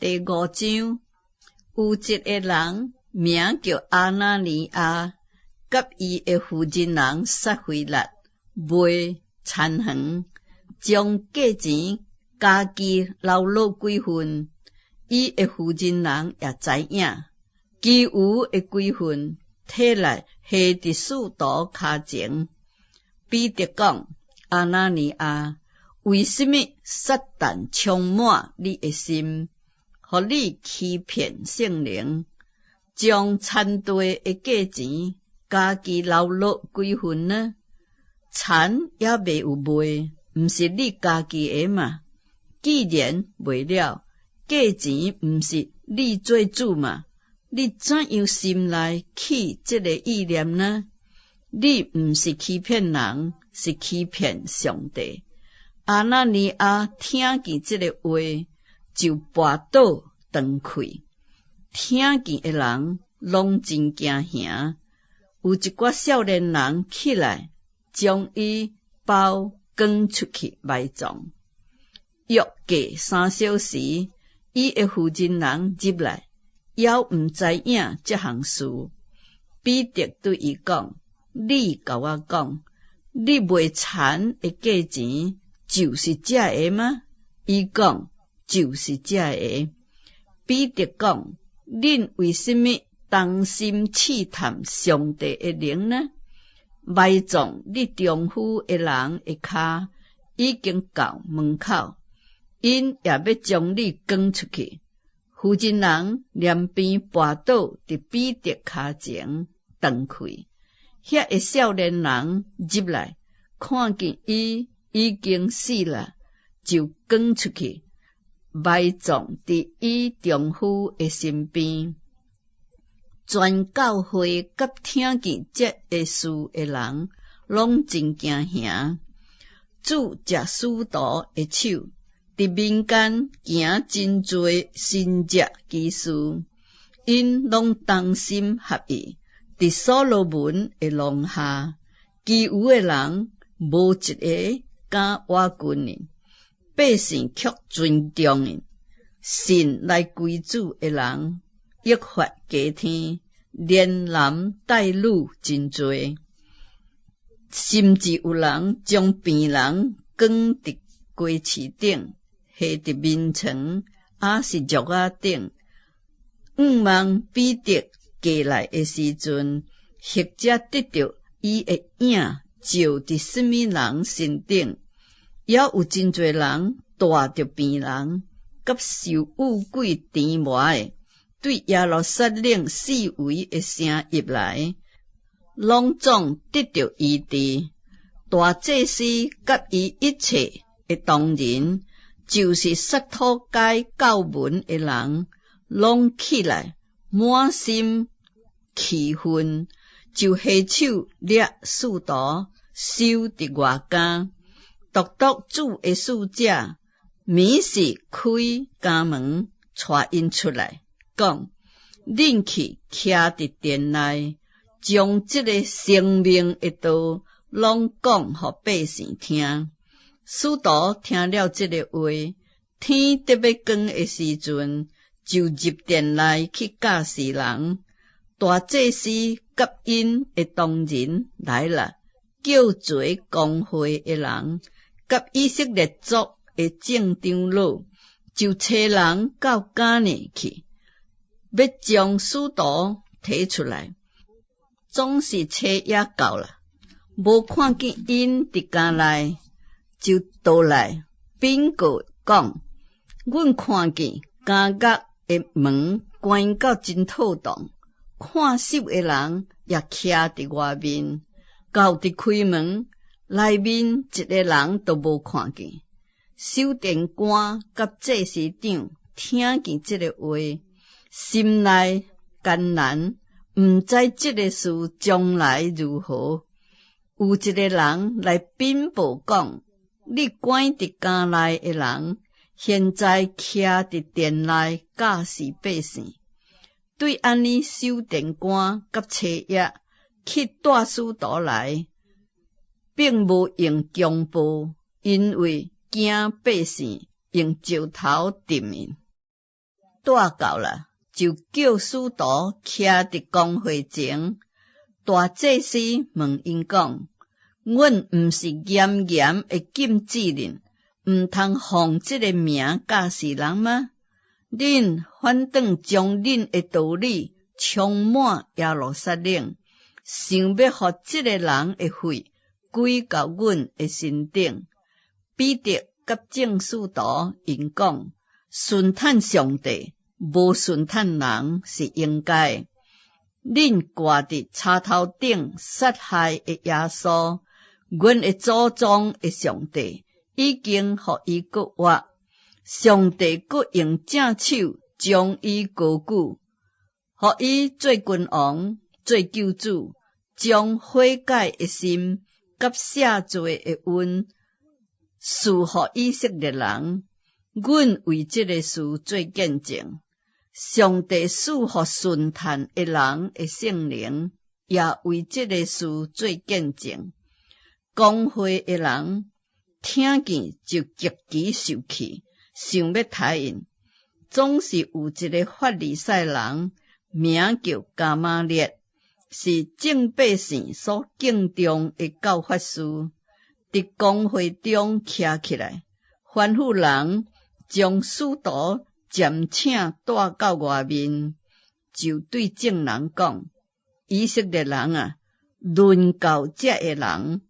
第五章，有一个人名叫亞拿尼亞，佮伊的婦人人撒非辣賣田園，將價錢家己留落幾份，伊的婦人人也知影，其餘的幾份提來下佇使徒跤前。彼得講：亞拿尼亞，為什麼撒旦充滿你的心，予你欺騙聖靈，將田地的價錢家己留落幾份呢？田猶未有賣，毋是你家己的嗎？既然賣了，價錢毋是你做主嗎？你怎樣心內起這个意念呢？你毋是欺騙人，是欺騙上帝。亞拿尼亞聽見這个話，就跋倒斷氣。聽見的人攏真驚嚇。有一寡少年人起來，將伊包扛出去埋葬。約過3小時，伊的婦人人入來，猶毋知影這項事。彼得對伊講：你共我講，你賣田的價錢就是這个嗎？伊講：就是這个。彼得講：恁為什麼同心試探上帝的靈呢？埋葬你丈夫的人的跤已經到門口，𪜶也欲將你扛出去。婦人人連邊跋倒佇彼得跤前斷氣。遐个少年人入來，看見伊已經死了，就扛出去埋葬佇伊丈夫的身邊。全教會佮聽見這个事的人，攏真驚嚇。主藉使徒的手，佇民間行真濟神蹟奇事，𪜶攏同心合意，佇所羅門的廊下，其餘的人無一个敢倚近𪜶，百姓卻尊重𪜶。信來歸主的人益發加添，連男帶女真濟，甚至有人將病人扛佇街市頂，下佇眠床，抑是褥仔頂，向望彼得過來的時陣，或者得著伊的影照佇啥物人身頂，猶有真濟人帶著病人，佮受五鬼纏磨的，對耶路撒冷四圍的城邑來，攏總得著醫治。大祭司佮伊一切的同仁，就是撒土該教門的人，攏起來，滿心氣憤，就下手掠使徒，收佇外監。獨獨主的使者，暝時開監門，帶𪜶出來，講：恁去徛佇殿內，將這个生命的道攏講予百姓聽。使徒聽了這个話，天得欲光的時陣，就入殿內去教示人。大祭司佮𪜶的同仁來了，叫齊公會的人，佮以色列族的眾長老，就差人到監內去，欲將使徒提出來。總是初夜到啦，無看見𪜶佇監內，就倒來稟告講：阮看見監獄的門關到真妥當，看守的人也徛佇外面，到佇開門，內面一个人都無看見。守殿官佮祭司長聽見這个話，心內艱難，毋知這个事將來如何。有一个人來稟報講：你關佇監內的人，現在徛佇殿內教示百姓。對按呢，守殿官佮差役去帶使徒來，並無用強暴，因為驚百姓用石頭擲𪜶。帶到啦，就叫使徒徛佇公會前。大祭司問𪜶講：阮毋是嚴嚴的禁止恁，毋通奉這个名教示人嗎？恁反轉將恁的道理充滿耶路撒冷，想欲予這个人的血歸到阮的身頂。彼得佮眾使徒𪜶講：順趁上帝，無順趁人是應該的。恁掛佇柴頭頂殺害的耶穌，阮的祖宗的上帝已經予伊復活，上帝閣用正手將伊高舉，予伊做君王、做救主，將悔改的心佮赦罪的恩賜予以色列人。阮為這个事做見證。上帝賜予順趁的人的聖靈，也為這个事做見證。公會的人聽見就極其受氣，想欲刣𪜶。總是有一个法利賽人，名叫迦瑪列，是眾百姓所敬重的教法師，佇公會中徛起來，吩咐人將使徒暫請帶到外面，就對眾人講：以色列人啊，論到這个人，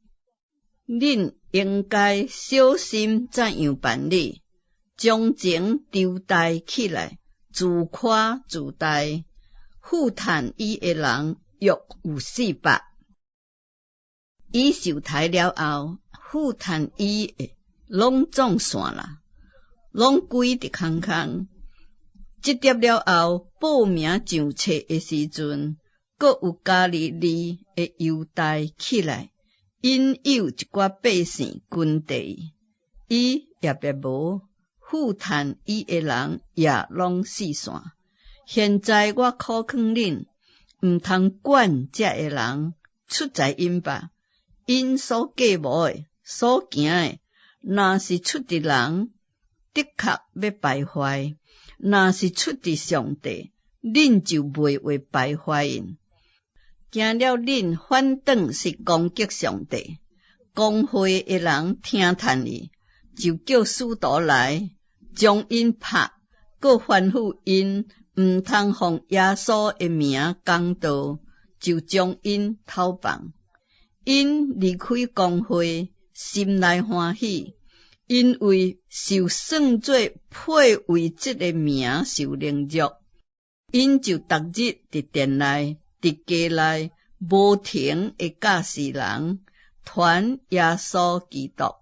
恁應該小心怎樣辦理，將前籌代起來，自誇自大，附趁伊的人約有400。伊受刣了後，附趁伊的攏總散啦，攏歸佇空空。這碟了後，報名上冊的時陣，閣有加利利的猶大起來，引誘一寡百姓跟綴伊，伊也別無，附趁伊的人也攏四散。現在我苦勸恁，毋通管這个人，出在𪜶吧。𪜶所計謀的、所行的，若是出佇人，的確欲敗壞；若是出佇上帝，恁就袂話敗壞𪜶。驚了恁反轉是攻擊上帝。公會的人聽趁伊，就叫使徒來將𪜶拍，閣吩咐𪜶毋通奉耶穌的名講道，就將𪜶偷放。𪜶離開公會，心內歡喜，因為受算做配為這个名受凌辱。𪜶就逐日佇殿內、佇街內無停的教示人，傳耶穌基督。